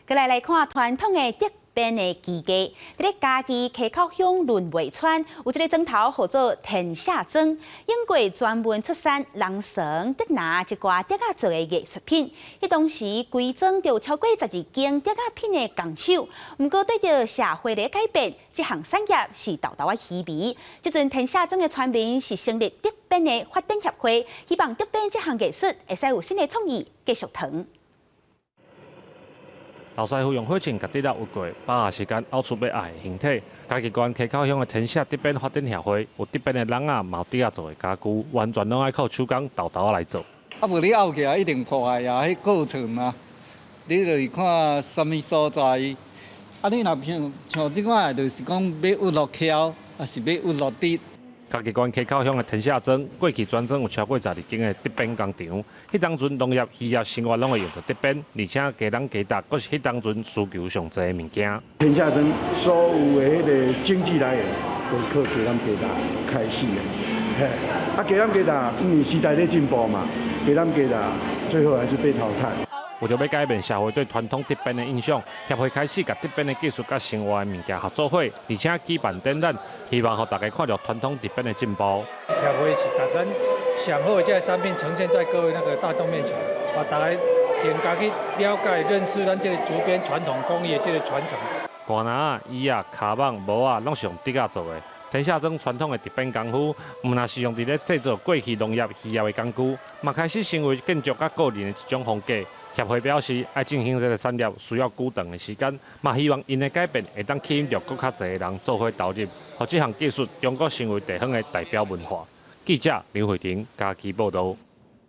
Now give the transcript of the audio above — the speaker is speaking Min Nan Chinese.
閣來來看傳統的竹編的技藝，佇咧嘉義溪口鄉崙尾村有一个莊頭號做天下莊，永過專門出產龍床、竹籃一寡竹仔做的藝術品。彼當時規莊就有超過12間竹仔品的工廠，毋過對著社會的改變，這項產業是沓沓仔稀微。這陣天下莊的村民是成立竹編的發展協會，希望竹編這項藝術會使有新的創意繼續傳。老師傅用火鉎共竹仔挖過，把握時間拗出欲愛的形體。嘉義縣溪口鄉的天下竹編發展協會，有竹編的籠仔，嘛有竹仔做的家具，完全攏愛靠手工沓沓仔來做。啊，無你拗起來一定破壞啊！彼過程啊，你就是看啥物所在。啊，你若像像這款的，就是講欲挖落蹺，抑是欲挖落竹。嘉義縣溪口鄉的天下莊，過去全莊有超過12間的竹編工廠。彼當陣農業、漁業生活攏會用著竹編，而且雞籠雞搭，閣是彼當陣需求上濟的物件。天下莊所有的彼个經濟來源，都靠雞籠雞搭開始的。嘿，啊雞籠雞搭，因為時代咧進步嘛，雞籠雞搭最後還是被淘汰。為著欲改變社會對傳統竹編的印象，協會開始共竹編的技術佮生活的物件合做伙，而且舉辦展覽，希望予大家看著傳統竹編的進步。協會是共咱上好的這个產品呈現在各位那個大眾面前，予大家更加去了解、認識咱這个竹編傳統工藝的這个傳承。寒籃仔、椅仔、跤蠓、帽仔，攏是用竹仔做的。天下莊傳統的竹編功夫，毋但是用佇咧製作過去農業、漁業的工具，嘛開始成為建築佮個人的一種風格。協會表示，欲振興這个產業需要久長的時間，嘛希望𪜶的改變會當吸引著閣較濟的人做伙投入，予這項技術終閣成為地方的代表文化。記者劉慧婷嘉義報導。